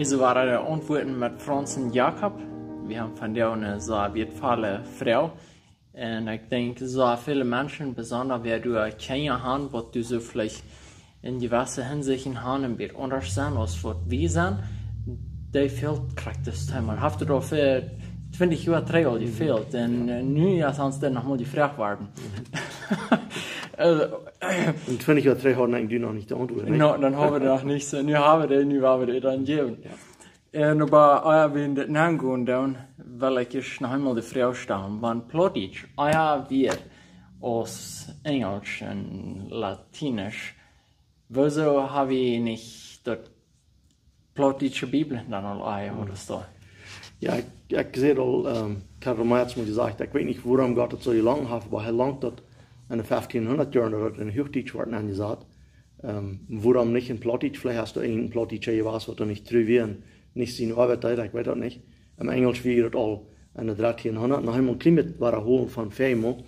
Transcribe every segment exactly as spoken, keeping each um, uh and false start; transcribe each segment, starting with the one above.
Dit wieren de Auntwuaten met Franz un Jakob. Wie haben vondoag eene sea wieetvolle Froag. Un ekj denkj, sea väle Menschen, besonda wäa doa Kjinja haben, waut doa soo veleicht en jewesse Hinsichten haben een bät aundasch sent aus waut wie sent, dee fält krakjt dit Thema. Haft et aul fa twintich Joa trigj aul jefält. Un, äh, nu es ons daut noch mol jefroacht worden. Äh, En twintich Joa trigj hauden wie noch nich de Auntwuat, nä? No, dan haben wie noch nich soo, nu haben wie dee, nu woa wie dee dan jäwen. Jo. Un oba, äh, ea wie en dit nengonen doonen, well ekj ieescht noch eemol de Froag stalen, wan Plautdietsch ea wia aus Enjelsch un Latinisch, wuarom hab wie nich daut plautdietsche Bibel dan aul ea, Mhm. ooda soo? Jo, ekj, ekj säd aul, ähm, ekj haud aul mol jesajcht, ekj weet nich, wuarom Gott et soo jelangt haft, oba hee langt daut en de feftieenhundat Joaren, daut et en Huachdietsch wort aunjesat. Ähm, wuarom nich en Plautdietsch? Veleicht es doa een Plautdietscha jewast, waut doa nich tru wia un nich siene Oabeit deed, ekj weet daut nich. Em Enjelsch wia daut aul en de dartieenhundat. Noch eemol kjlien bät wadaholen von väamol.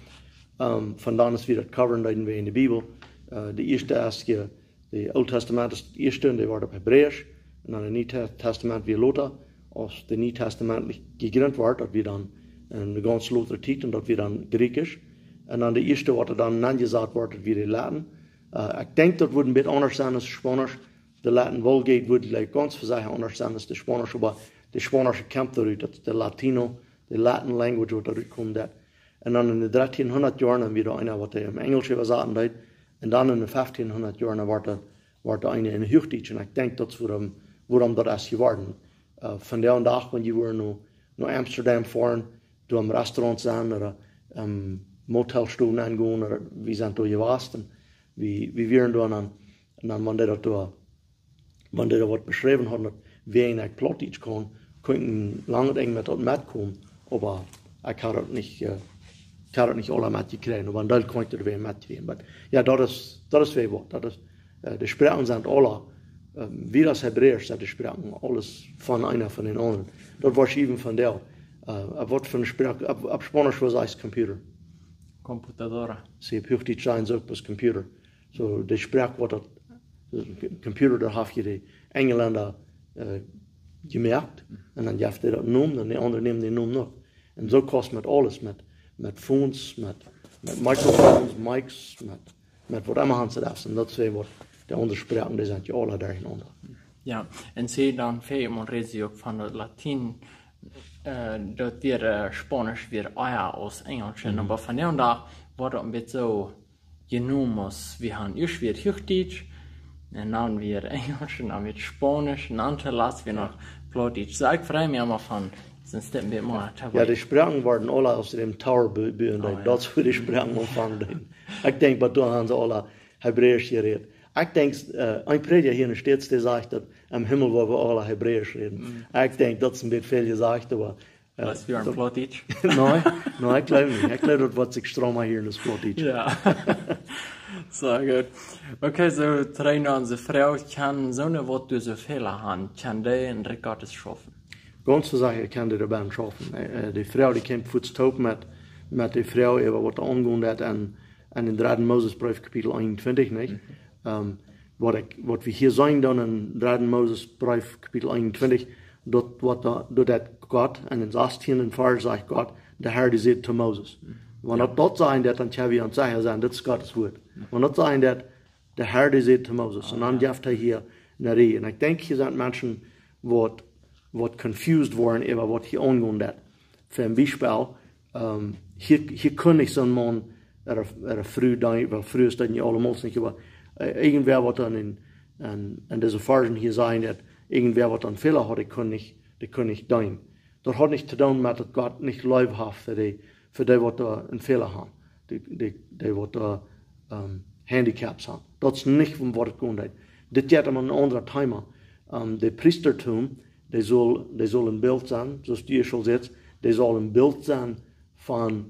Ähm, von dan es wada daut coveren deeden wie en de Bibel. Äh, de ieeschte es je, de Oole Tastament es daut ieeschte un dee wort opp Hebräisch. Un dan de Niee Te-, Tastament wia lota, aus de Niee Tastament jejrint wort, daut wia dan en de gaunz lotre Tiet un daut wia dan Jriekjsch. Un dan de ieeschte, waut doa dan aunjesat wort, daut wia de Latin. Äh, ekj denkj, daut wudd een bät aundasch sennen aus Spaunisch. De Latin Vulgate wudd, like, gaunz fa sikj aundasch sennen aus de Spaunische, oba de Spaunische kjemt doarut, daut es de Latino, de Latin language, waut doarut kjemt, daut. Un dan en de dartieenhundat Joaren haben wie doa eena, waut dee em Enjelsch äwasaten deed. Un dan en de feftieenhundat Joaren wort doa, wort doa eena en Huachdietsch. Un ekj denkj, daut es wuarom, wuarom daut es jeworden. Äh, vondoag dän Dach, wan jie wudden no, no Amsterdam foaren, doa em Restaurant sennen ooda em Motel stonen aungonen, ooda wie sent doa jewast, wie, wie wieren doa aun, un dan, wan dee daut doa, wan dee doa waut beschräwen hauden, daut wäa en ekj Plautdietsch kaun, kunn ekj een langet Enj met daut metkomen, oba ekj haud daut nich, äh, ekj haud daut nich aula metjekjräajen, oba een Deel kunn ekj doa wäa metkjrieen. Oba jo, daut es, daut es wäa waut, daut es, äh, de Sproaken sent aula, äh, wie daut Hebräisch sent de Sproaken, aules von eena von dän aundren. Daut wia iewen von dee, äh, waut fa eene Sproak, opp, opp Spaunisch wudd eena sajen computer. Computadora. See, opp Huachdietsch sajen see uk bloos computer. Soo, de Sproak waut daut, de Computer, daut haft je de Enjlenda, äh, jemoakt. Un dan jeft dee daut Nomen, un de aundre nämen dän Nomen uk. Un soo kaust met aules, met, met Phones, met, met Microphones, Mics, met, met waut emma han see daut. Un daut es waut de aundre Sproaken, dee sent je aula derchenaunda. Jo, un see dan, väl mol räden see uk von daut Latien, äh, daut wia, äh, Spaunisch wia ea aus Enjelsch. Mhm. Oba vondoag dän Dach woat daut een bät soo jenomen aus, wie han ieescht wia Huachdietsch, un dan wia Enjelsch, un dan wia Spaunisch, un dan toolatst wia Jo. noch Plautdietsch. Soo, ekj frei mie emma von, sent dit een bät mea Jo, de Sproaken worden aula aus däm Tower bu-, buen, Oh, jo. daut es wua de Sproaken aunfangen. Ekj denkj, oba doa han see aula Hebräisch jerät. Ekj denkj, äh, een Prädja hia en de States, dee sajcht, daut em Himmel woa wie aula Hebräisch räden. Mhm. Ekj denkj, daut es een bät väl jesajcht, oba, äh, Daut wia een daut Plautdietsch. Nä, nä, ekj jleew nich. Ekj jleew, daut woat sikj stromen hia en daut Plautdietsch. Jo. Sea goot. Okay, soo, trigj no onse Froag, kaun soone, waut doa soo Fäla han, kaun dee en Rikj Gottes schaufen? Gaunz secha kaun dee doabennen schaufen. Äh, äh, de Froag, dee kjemt fuaz toop met, met de Froag äwa waut doa aungonen deit aun, aun dän dredden Mosebreef, Kapitel eenuntwintich, nich? Mhm. Ähm, waut ekj, waut wie hia seenen dan en dredden Mosebreef, Kapitel eenuntwintich, daut waut doa, doa deit Gott, en dän sastieenden Varsch sajcht Gott, de Herr, dee säd to Moses. Mhm. Wan Jo. daut, daut sajen deit, dan kjenn wie ons secha sennen, dit es Gottes Wort. Jo. Wan daut sajen deit, de Herr, dee säd to Moses. Un dan Jo. jeft hee hia eene Räd. Un ekj denkj, hia sent Menschen, waut, waut confused woaren äwa waut hia aungonen deit. Fa een Biespel, ähm, hia, hia kunn nich soon Maun, ooda, ooda Fru, dan, well, Fru es daut nich aulemol nich, oba, äh, irjentwäa waut dan en, en, en dise Varschen hia sajen deit, irjentwäa waut dan Fäla haud, dee kunn nich, dee kunn nich deenen. Daut haud nich to doonen met daut Gott nich Leew haft fa dee, fa dee waut doa een Fäla han. Dee, dee, dee waut doa, ähm, Handicaps han. Daut es nich om waut et gonen deit. Dit jeit om een aundret Thema. Ähm, de Priestatum, dee saul, dee saul een Bilt sennen, soo aus du aul sajchst, dee saul een Bilt sennen von,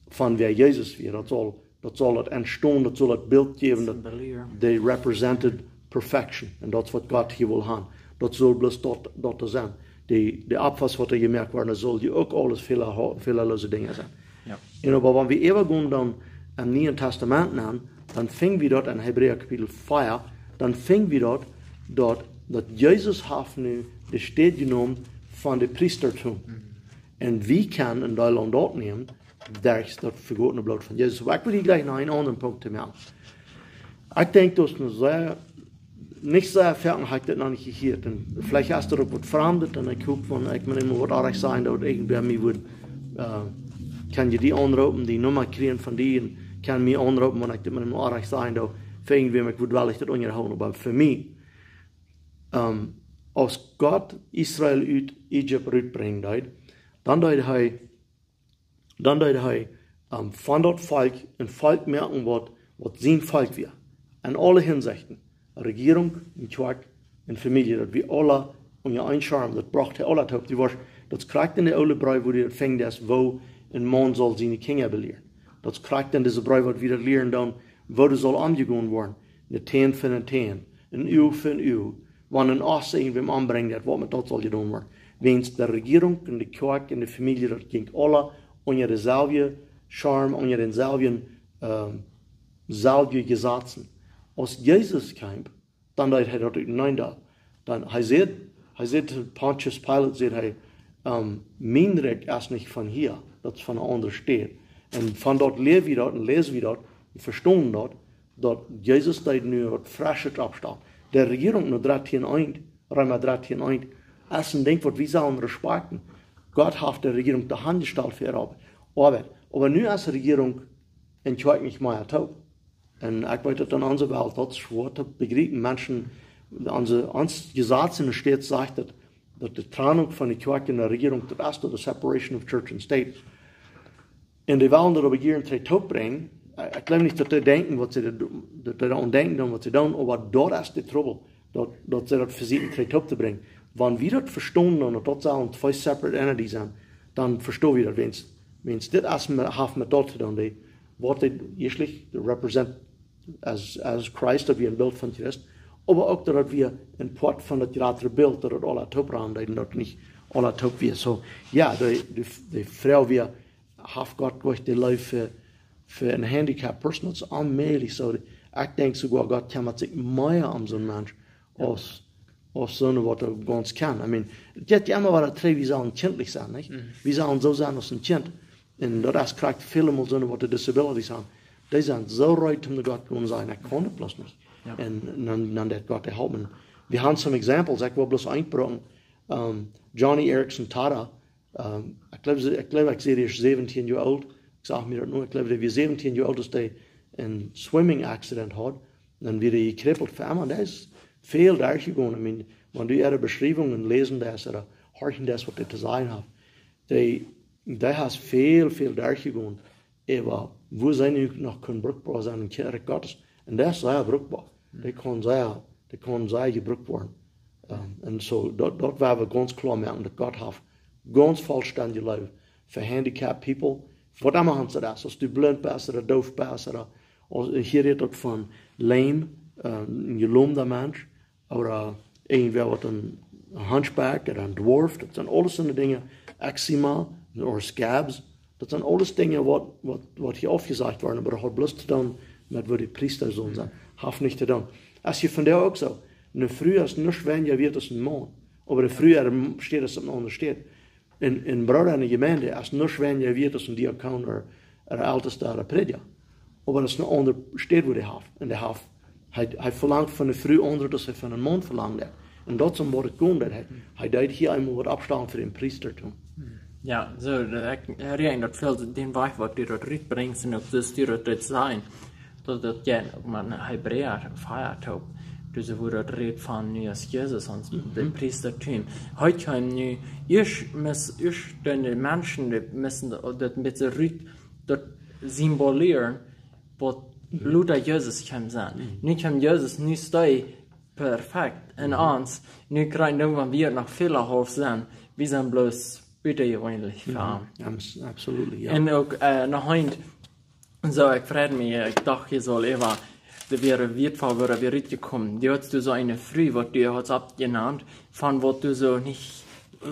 von wäa Jesus wia. Daut saul, daut saul daut entstonen, daut saul daut Bilt jäwen, daut Symbolieren. They represented perfection. Un daut es waut Gott hia well han. Daut saul bloos daut, daut doa sennen. De, de Opfas waut doa jemoakt worden, daut saul je uk aules Fäla, fälaloose Dinja sennen. Jo. Un oba wan wie äwagonen dan em Nieen Tastament nenn, dan finj wie daut en Hebräa Kapitel vea, dan finj wie daut, daut Daut Jesus haft nu de Städ jenomen von de Priestatum. Un wie kjennen een Deel aun daut nämen, derch daut vegotne Bloot von Jesus. Oba ekj well hia jlikj noch een aundren Punkt to moaken. Ekj denkj, daut es een sea, nich sea foaken hab ekj dit noch nich jehieet. Un veleicht es daut uk waut Framdet, un ekj hop, wan ekj mie emol waut oajch saj, daut irjentwäa mie wudd, äh, kaun jie dee aunroopen, dee Numma kjrieen von dee, un kaun mie aunroopen, wan ekj dit mie emol oajch saj, daut fa irjentwäm, ekj wudd wellen daut unjahoolen, oba fa mie, ähm, aus Gott Israel ut Ägipten rutbrinjen deed, dan deed hee, dan deed hee, ähm, von daut Volkj een Volkj moaken, waut, waut sien Volkj wia. En aule Hinsichten. Rejierunk, un Kjoakj, un Famielje, daut wia aula unja een Schirm, daut brocht hee aula toop. Dee wia, daut es krakjt en de oole Breef, wua dee daut finjt, daut es, woo een Maun saul siene Kjinja belieren. Daut es krakjt en dise Breef, waut wie daut lieren dan, woo daut saul aunjegonen woaren. Een Tän fa een Tän, een Uag fa een Uag. Wan een Oss irjentwäm ombrinjt, daut waut met daut saul jedonen woaren. Wiels de Rejierunk un de Kjoakj un de Famielje, daut jinkj aula unja deselwje Schirm, unja dänselwjen, ähm, selwje Jesazen. Aus Jesus kjeem, dan deed hee daut uteneen. Dan hee säd, hee säd to Pontius Pilate, säd hee, ähm, mien Rikj es nich von hia, daut es von eene aundre Städ. Un von daut lia wie daut un läs wie daut un vestonen daut, daut Jesus deed nu waut Freschet oppstalen. De Rejierunk no dartieen eent, Reema dartieen eent, es een Dinkj, waut wie sellen respakjten. Gott haft de Rejierunk doa aunjestalt fa äare Oabeit. Oabeit. Oba nu es Rejierunk un Kjoakj nich mea toop. Un ekj weet, daut en onse Welt, daut es schwoa to bejriepen. Menschen, onse, ons Jesaz enne Städ sajcht, daut, daut de Trennunk von de Kjoakj un de Rejierunk, daut es daut de separation of church and state. Un dee wellen daut oba hia en trigj toop brinjen. Ekj, ekj jleew nich, daut dee denkjen, waut see daut, daut dee doaraun denkjen dan, waut see doonen, oba daut es de Trubbel. Daut, daut see daut vesieekjen trigj toop to brinjen. Wan wie daut vestonen dan, daut daut sellen twee separate entities sennen, dan vesto wie daut, wiels, wiels dit es met, haft met daut to doonen, dee, waut dee jeschlich represent as, as Christ, daut wia een Bilt von Christ, oba uk daut wia een Poat von daut jratre Bilt, daut daut aula toop raun deed un daut nich aula toop wia. So, jo, dee, dee, dee Froag wia, haft Gott jlikj de Leew fa, fa een handicap Person? Daut es onmäajlich. So, ekj denkj soogoa, Gott kjemmat sikj mea om soon Mensch aus, aus soone, waut hee gaunz kjant. I mean, daut jeit emma wada trigj, wie sellen kjintlich sennen, nich? Wie sellen soo sennen aus een Kjint. Un daut es krakjt väle Mol soone, waut de disabilities haben. Dee sent soo reed om no Gott to gonen, sajen, ekj kaun daut bloos nich. Jo. Un dan, dan deit Gott dee halpen. Wie haben some examples, ekj well bloos eent brinjen. Ähm, Joni Eareckson Tada, ähm, ekj jleew, see, ekj jleew, ekj säd, dee es säwentieen Joa oolt. Ekj sach mie daut nu, ekj jleew, dee wia säwentieen Joa oolt, aus dee een swimming accident haud. Dan wia hee jekrippelt fa emma. Un dee es väl derchjegonen. I mean, wan du äare Beschriewungen läsen deist, ooda horchen deist, waut dee to sajen haft. Dee, dee haft väl, väl derchjegonen. Oba woo see nu noch kunnen brukboa sennen em Rikj Gottes. Un dee es sea brukboa. Dee kaun sea, dee kaun sea jebrukt woaren. Ähm, un so, daut, daut woa wie gaunz kloa moaken, daut Gott haft gaunz vollstendje Leew fa handicap people. Waut emma ons daut es, aus du blint best ooda doof best ooda, aus, hia rät daut von lame, äh, een jelomda Mensch, ooda irjentwäa waut een hunchback ooda een dwarf, daut sent aules soone Dinja, eczema ooda scabs, daut sent aules Dinja waut, waut, waut hia aufjesajcht woaren, oba daut haft bloos to doonen met waut de Priesta sellen sennen. Haft nich to doonen. Es hia vondoag uk soo. Eene Fru es nuscht weinja wieet aus een Maun, oba de Fru äare Städ es opp eene aundre Städ. Een, een Brooda enne Jemeent es nuscht weinja wieet aus een Diakon ooda, ooda Eltesta ooda Prädja. Oba daut es eene aundre Städ, wua dee haft. Un dee haft, hee, hee velangt von de Fru aundret, aus hee von een Maun velangt. Un daut es om waut et gonen deit. Hee, hee deed hia eemol waut oppstalen fa dän Priestatum. Jo, soo, daut, ekj, Herr, jo, daut väl dän Wajch, waut du daut rutbrinjst un uk soo, du daut deist sennen. Daut, daut jeit uk met Hebräa vea toop. Dise, wua daut rät von nu aus Jesus ons, de Priestatum. Hee kjeem nu, ieescht must, ieescht de Menschen, dee musten daut, daut een bät rut, daut symbolieren, waut lota Jesus kjeem sennen. Nu kjeem Jesus, nu es hee perfekt. Un ons, nu kjrieen wie, wan wie noch väl haulf sent, wie sent bloos butajeweenlich fa am. Abs-, absolutely, jo. Un uk, äh, noch eent, soo, ekj freid mie, ekj docht, hia saul äwa, dee wia wieetvoll, wua wia rutjekomen. Du haudst du soo eene Fru, waut du haudst oppjenant, von waut du soo nich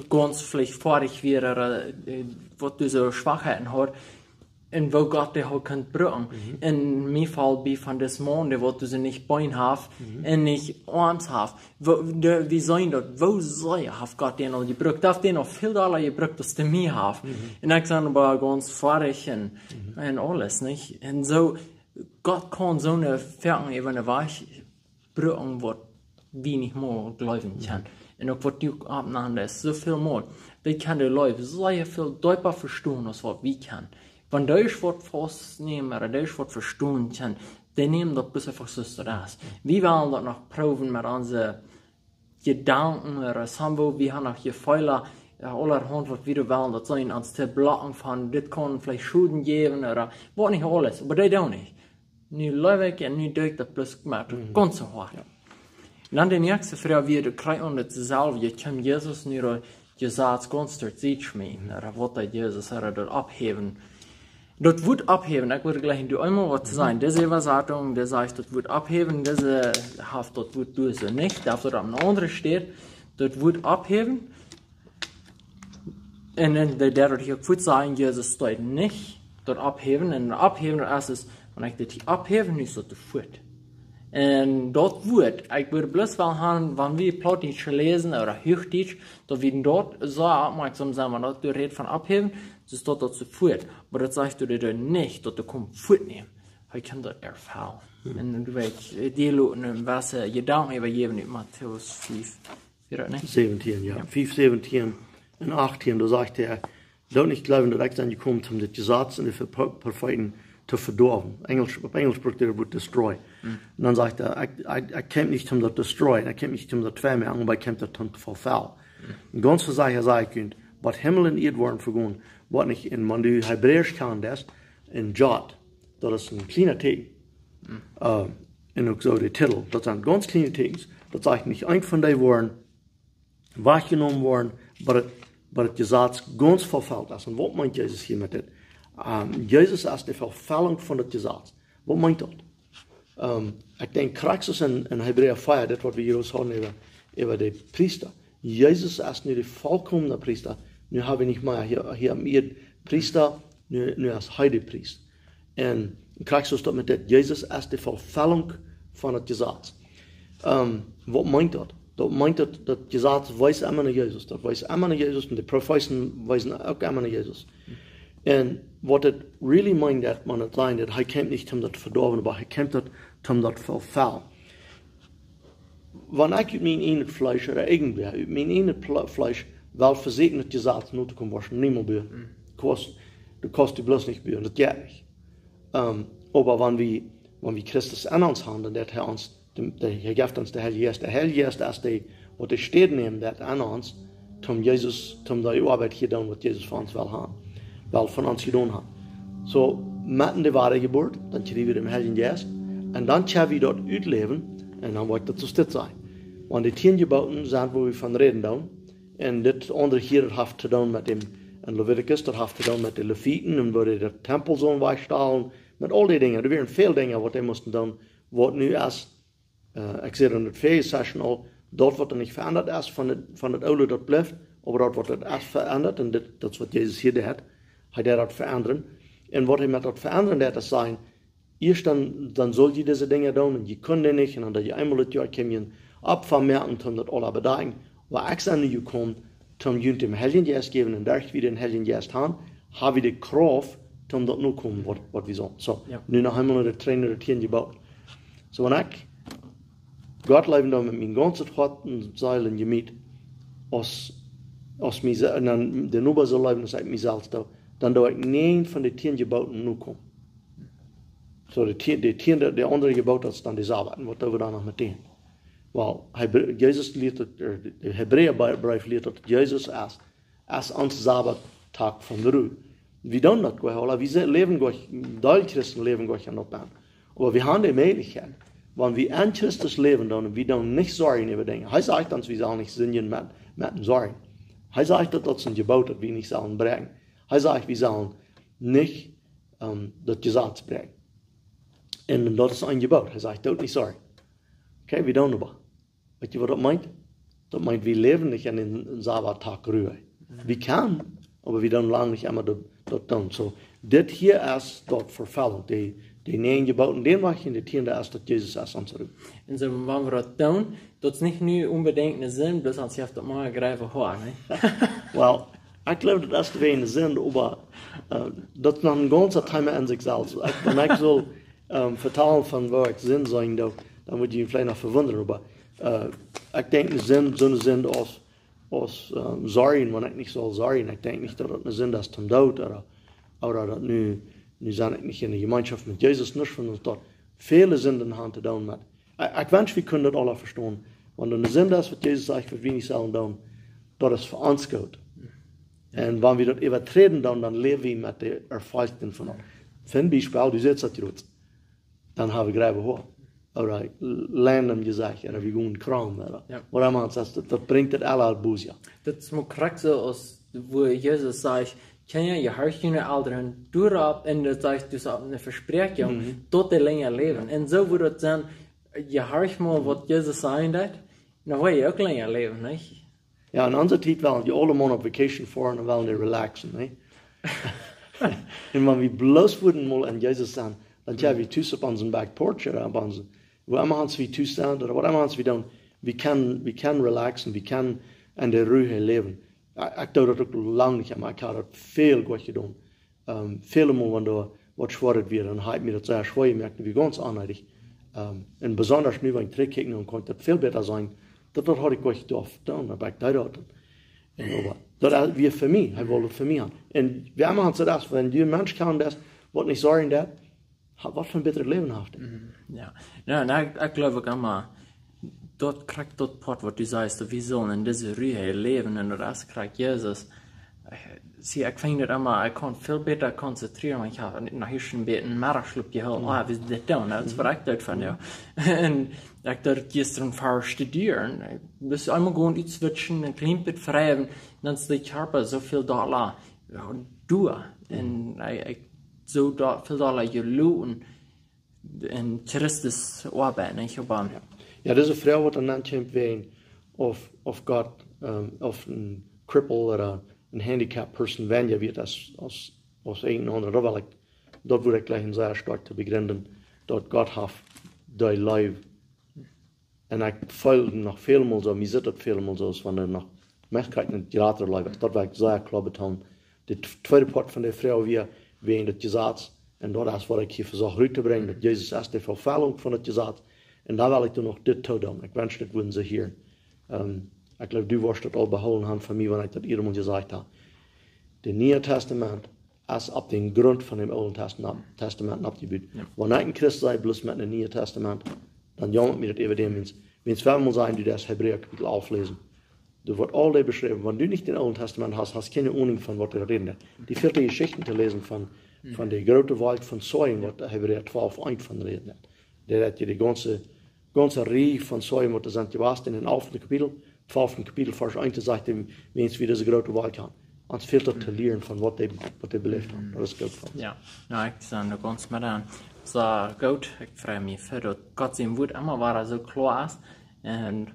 gaunz veleicht foadich wia, ooda, äh, waut du soo Schwakheiten haudst. un woo Gott dee haft kunt brucken. En mien Faul bie von dis Maun, dee waut doa nich Been haft un nich Oarms haft. Woo, dee, wie seenen daut, woo sea haft Gott dän aul jebrukt? Daut haft dän aul väl dolla jebrukt aus dee mie haft. Un ekj sie oba gaunz foadich un, un aules, nich? Un soo, Gott kaun soone Werkjen äwa ne Wajch brucken, waut wie nich mol jleewen kjennen. Un uk waut du oppnämen deist, soo väl mol. Wie kjennen de Leew sea väl deepa vestonen aus waut wie kjennen. Wan dee waut faustnämen, ooda dee waut vestonen kjennen, dee nämen daut bloos eefach soo aus daut es. Wie wellen daut noch proowen met onse Jedanken, ooda soo, woo wie haben noch Jefeelen, jo, aulahaunt waut wie wellen, daut sent ons to blocken von, dit kaun veleicht Schoden jäwen, ooda waut nich aules, oba dee doonen nich. Nu läw ekj un nu doo ekj daut bloos met gaunz Hoat. Un dan de näakjste Froag wia, dee kjrieech wie daut selfst, kjeem Jesus nu daut Jesaz gaunz derchschmieten, ooda waut deed Jesus, ooda daut opphäwen. Daut Wuat opphäwen, ekj wull jlikj doa eemol waut to sajen. Dise Äwasatunk, dee sajcht daut Wuat opphäwen, dise haft daut Wuat doa soo nich, dee haft daut opp eene aundre Städ, daut Wuat opphäwen. Un dan, dee, dee daut hia fuaz sajen, Jesus deed nich daut opphäwen. Un opphäwen, daut es, es, wan ekj dit hia opphäw, nu es daut fuaz. Un daut Wuat, ekj wudd bloos well haben, wan wie Plautdietsch läsen ooda Huachdietsch, daut wie daut soo oppmoakjsom sent, wan daut doa rät von opphäwen, soo es daut, daut soo fuaz. Oba daut sajcht doa, daut nich, daut dee kjemt fuaz nämen. Hee kaun daut erfellen. Un dan wull ekj die loten een bät Jedanken äwajäwen ut Matäus fief. Wia daut nich? Säwentieen, jo. Jo. Fief, säwentieen un achtieen, doa sajcht hee: "Doot nich jleewen daut ekj sie jekomen om daut Jesaz un de Pro-, Profeeten to vedoawen." Enjlisch, opp Enjlisch brukt hee daut Wuat destroy. Un dan sajcht hee: "Ekj, ekj, ekj kjeem nich om daut destroy, ekj kjeem nich om daut twei moaken, oba ekj kjeem daut om to fulfellen." Un gaunz soo saj hee, saj ekj junt, waut Himmel un Ieed woaren vegonen, waut nich, un wan du Hebräisch kjanst, een Jot, daut es een kjlienet Tieekjen. Äh, un uk soo de Titel, daut sent gaunz kjliene Tieekjens. Daut sajcht nich, eent von dee woaren wajchjenomen woaren, bat daut, bat daut Jesaz gaunz vefollt es. Un waut meent Jesus hia met dit? Ähm, Jesus es de Vefollunk von daut Jesaz. Waut meent daut? Ähm, ekj denkj, krakjt soo aus en, en Hebräa vea, daut waut wie hia hauden äwa, äwa de Priesta. Jesus es nu de volkomne Priesta. Nu hab wie nich mea hia, hia opp Ieed Priesta, nu, nu es hee de Priest. Un krakjt soo es daut met dit, Jesus es de Vefollunk von daut Jesaz. Ähm, waut meent daut? Daut meent daut, daut Jesaz wees emma no Jesus. Daut wees emma no Jesus un de Profeeten weesen uk emma no Jesus. Un waut daut really meent, daut wan daut sajcht, daut hee kjemt nich om daut to vedoawen, oba hee kjemt daut om daut to fulfellen. Wan ekj ut mien ieejnet Fleesch, ooda irjentwäa ut mien ieejnet Pl-, Fleesch, well vesieekjen daut Jesaz no to komen, woascht du niemols buen. Kaust, du kaust die bloos nich buen, daut jeit nich. Ähm, oba wan wie, wan wie Christus en ons haben, dan deit hee ons, de, de, hee jeft ons de Heilje Jeist. De Heilje Jeist es dee, waut de Städ nämen deit en ons, om Jesus, om dee Oabeit hia doonen, waut Jesus von ons well haben, well von ons jedonen haben. Soo, met de Wadajeburt, dan kjrie wie dän Heiljen Jeist. Un dan kjenn wie daut utläwen, un dan woat daut soo stell sennen. Wan de tieen Jeboten sent, wua wie von räden doonen, un dit aundre hia, daut haft to doonen met däm, en Leviticus, daut haft to doonen met de Leviten, un woo dee dän Tempel sullen wajchstalen, met aul dee Dinja. Doa wieren väl Dinja, waut dee musten doonen, waut nu es, äh, ekj säd en de väaje Session aul, daut waut doa nich veendat es von daut, von daut oole, daut blift, oba daut waut doa es veendat, un dit, daut es waut Jesus hia deit, hee deit daut veendren. Un waut hee met daut veendren deit, es sajen, ieescht dan, dan sull jie dise Dinja doonen, un jie kunnen dee nich, un dan daut jie eemol daut Joa kjennen Opfa moaken, om daut aula to bedakjen. Oba ekj sie nu jekomen, om junt dän Heiljen Jeist jäwen, un derch wie dän Heiljen Jeist haben, hab wie de Krauft, om daut nokomen, waut, waut wie sellen. Soo, jo. Nu noch eemol no de, trigj no de tieen Jeboten. Soo, wan ekj Gott leewen doo met mien gaunzet Hoat un Seel un Jemiet, aus, aus mie se-, un dan dän Noba soo leewen aus ekj mie selfst doo, dan doo ekj näajen von de tieen Jeboten nokomen. Soo, de tieen, de tieen, de, de aundre Jeboot, daut es dan de Sabat. Un waut doo wie dan noch met dän? Well, Hebr-, Jesus lieet daut, äh, de, de Hebräabreef lieet daut Jesus es, es ons Sabattag von Ru. Wie doonen daut goa, ooda? Wie se-, läwen goa, deel Christen läwen goa aun daut aun. Oba wie haben de Mäajlichkjeit, wan wie aun Christus läwen, dan, wie doonen nich sorjen äwa Dinja. Hee sajcht ons, wie sellen nich sindjen met, met een Sorjen. Hee sajcht, daut, daut es een Jeboot, daut wie nich sellen bräakjen. Hee sajcht, wie sellen nich, ähm, daut Jesaz bräakjen. Un daut es een Jeboot. Hee sajcht, doot nich sorjen. Okay, wie doonen oba. Weetst du, waut daut meent? Daut meent, wie läwen nich aun dän Sabattag Ru. Wie kjennen, oba wie doonen lang nich emma daut, daut doonen. Soo, Dit hia es daut Erfellen, dee, dee näajen Jeboten, dän mach ekj, un dit hia es daut Jesus es ons Roop. Un soo, wan wie daut doonen, daut es nich nu onbedinjt ne Sind, bloos aus jie daut mau jreiwen, hoor, nä? Well, ekj jleew, daut es wäajen de Sind, oba, äh, daut es noch een gaunzet Thema aun sikj selfst. Ekj, wan ekj saul, ähm, vetalen von waut ekj Sind sent, dan, dan woa jie junt veleicht noch vewundren, oba, äh, ekj denkj, ne Sind, soone Sind aus aus, ähm, sorjen, wan ekj nich saul sorjen. Ekj denkj nich, daut daut ne Sind es toom Doot, ooda, ooda daut nu, nu sie ekj nich enne Jemeenschoft met Jesus, nuscht von daut. Väle Sinden han to doonen met. Ekj, ekj wensch, wie kunnen daut aula vestonen. Wan doa ne Sind es, waut Jesus sajcht, waut wie nich sellen doonen, daut es fa ons goot. Jo. Un wan wie daut äwaträden doonen, dan läw wie met de Erfoljen von daut. Fa een Biespel, du sitst daut jrod, dan hab ekj jreiwe Hoa. Ooda Lenden jesajcht, ooda wie gonen Krom, ooda Jo. waut emma, daut, daut, daut brinjt daut aula bosja. Daut es mau krakjt soo aus wua Jesus sajcht, Kjinja, jehorcht june Elren, doaropp, un daut sajcht, daut es ne Vespräakjunk, Mhm. daut dee lenja läwen. Un soo wudd daut sennen, jehorcht mau waut Jesus sajen deed, dan woa jie uk lenja läwen, nich? Jo, en onse Tiet wellen dee aule mau opp vacation foaren un wellen dee relaxen, nä? Un wan wie bloos wudden mol aun Jesus sennen, dan kjenn wie tus opp onsen back porch ooda opp onsen, wua emma ons wie tus sent ooda waut emma ons wie doonen, wie kjennen, wie kjennen relaxen, wie kjennen enne Ru läwen. Ekj, ekj doo daut uk lang nich, oba ekj hab daut väl goot jedonen. Ähm, väle Mol, wan doa waut schwoa wia, dan haud ekj mie daut sea schwoa jemoakt, daut wia gaunz onneedich. Ähm, un besonda nu, wan ekj trigjkjikj, dan kaun ekj daut väl bäta seenen, daut, daut haud ekj nich jedoft doonen, oba ekj deed daut. Un oba, daut wia fa mie, hee wull daut fa mie han. Un wie haben ons daut, wan du een Mensch kaust, waut nich sorjen deed, ha-, waut fa een bittret Läwen haft hee. Mhm, jo. Jo, un ekj, ekj jleew uk emma, daut krakjt daut Poat, waut du sajchst, daut wie sellen en dise Ru läwen, un daut es krakjt Jesus. Ekj, see, ekj finj daut emma, ekj kaun väl bäta konzentrieren, wan ekj hab noch hia een bät een Meddachschlop jehoolen. Mhm. Ah, wie dit doonen, daut Mhm. veleicht daut von, jo. Un ekj deed jistren ver studieren. Ekj must eemol gonen utswitchen, een kjlien bät frieen, dan es de Kjarpa soo väl dolla, jo, doa. Mhm. Un ekj, ekj soo do-, väl dolla jeloten en Christus oabeiden, nich? Oba Jo. Jo, daut es ne Froag, waut dan aunkomt, wäajen auf, auf Gott, ähm, auf een Cripple ooda een Handicap Person, wan jie wieet aus, aus, aus een aundra, daut well ekj, daut wudd ekj jlikj sea stoakj to bejrinden, daut Gott haft dee leef. Un ekj feel noch väl Mol soo, mie sitt daut väl Mol soo, aus wan doa noch Mäajlichkjeit een jratre Leew es. Daut well ekj sea kloa betonen. De t-, tweede Poat von de Froag wia, wäajen daut Jesaz. Un daut es, waut ekj hia vesocht rut to brinjen, daut Jesus es de Erfellunk von daut Jesaz. Un doa well ekj dan noch dit too doonen. Ekj wensch, dit wudden see hieren. Ähm, ekj jleew, du woascht daut aul behoolen haben von mie, wan ekj daut ieescht mol jesajcht hab. De Niee Tastament es opp dän Grunt von däm Oolen Testament, Testament oppjebut. Jo. Wan ekj een Christ sie, bloos met een Niee Testament, dan jaummat mie daut äwa däm, wiels, wiels wie mol sajen, du deist Hebräa Kapitel alf läsen. Doa woat aul dee beschräwen. Wan du nich dän Oolen Testament hast, hast kjeene Ahnung von waut wie räden. Dee väle Jeschichten to läsen von, Mhm. von de groote Welt von Zeugen, Jo. waut Hebräa twalf eent von räden. Dee haft hia de gaunze, gaunze Rieej von Zeugen, waut doa sent jewast en dän alften Kapitel, twalften Kapitel, Varsch eent, doa sajcht hee, wiels wie dise groote Welt haben. Ons fält daut to Mhm. lieren von waut dee, waut dee beläft haben. Mhm. Daut es goot fa ons. Jo, jo, ekj sie doa gaunz met aun. Soo, goot, ekj frei mie fa daut Gott sien Wuat emma wada soo kloa es. Un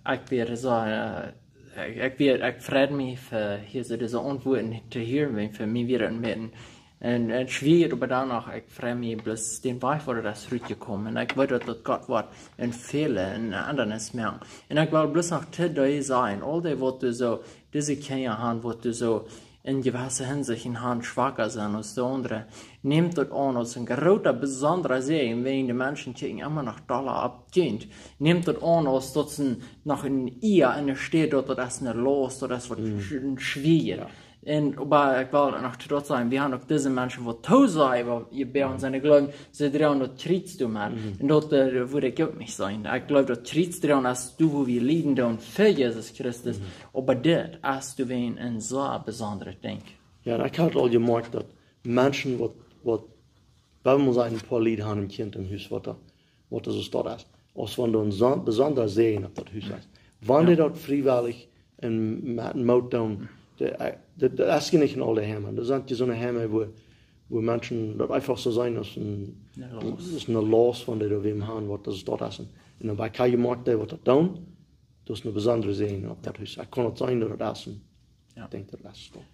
ekj wia soo, äh, ekj, ekj wia, ekj freid mie fa hia soo dise Auntwuaten to hieren, wiels fa mie wia daut een bät een, een schwieeja, oba dan noch, ekj frei mie bloos dän Wajch, woo daut es rutjekomen. Un ekj weet daut, daut Gott woat een Fäla, eene Endrunk moaken. Un ekj well bloos noch to die sajen, aul dee, waut doa soo, dise Kjinja haben, waut doa soo en jewesse Hinsichten han schwaka sent aus de aundre. Nämt daut aun aus een groota, besondra Säajen, wäajen de Menschen kjikjen emma noch dolla opp Kjint. Nämt daut aun aus daut see noch een Ea en de Städ, daut daut es ne Laust, daut es waut Mhm. sch-, een schwieeja. Jo. Un, oba ekj well noch to daut sajen, wie haben uk dise Menschen, waut to sajen, waut jie bie ons Mhm. sent, jleewen, see droagen daut Kjriez doamet. Mhm. Un daut, äh, wudd ekj uk nich sajen. Ekj jleew, daut Kjriez droagen es doa, wua wie lieden doonen fa Jesus Christus. Mhm. Oba dit es doawäajen een soo besondret Dinkj. Jo, un ekj hab aul jemoakt, daut Menschen, waut, waut, wan wie mol sajen, een poa Lied haben een Kjint em Hus, waut doa, waut doa soo stoakj es, aus wan doa een so-, besondra Säajen opp daut Hus es. Wan Jo. dee daut friewellich un met Moot doonen, dee, äh, daut, daut es hia nich en aule Heime. Doa sent hia soone Heime, wua, wua Menschen daut eefach soo seenen aus een, Ne Laust. aus ne Laust, wan dee doa wäm haben, waut doa soo stoakj es. Un dan bie kjeen jemoakt, dee waut daut doonen, daut es een besondra Säajen opp daut Hus. Ekj kaun daut seenen, daut daut es. Jo. Ekj denkj, daut es daut.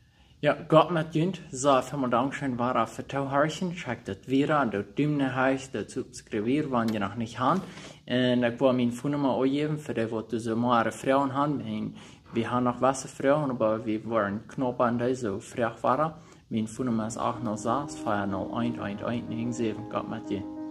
Jo, Gott met junt. Soo, välmol Dankscheen wada fa tohorchen. Schekjt daut wieda un doot Dumen no hooch, doot subscribe, wan jie noch nich han. Un ekj woa miene Phonenumma aunjäwen fa dee waut doa soo mea Froagen han. Wie, wie han noch waut Froagen, oba wie woaren knaup aun dee, soo froagt wada. Miene Phonenumma es acht null sechs, vier null eins, eins eins neun sieben. Gott met junt.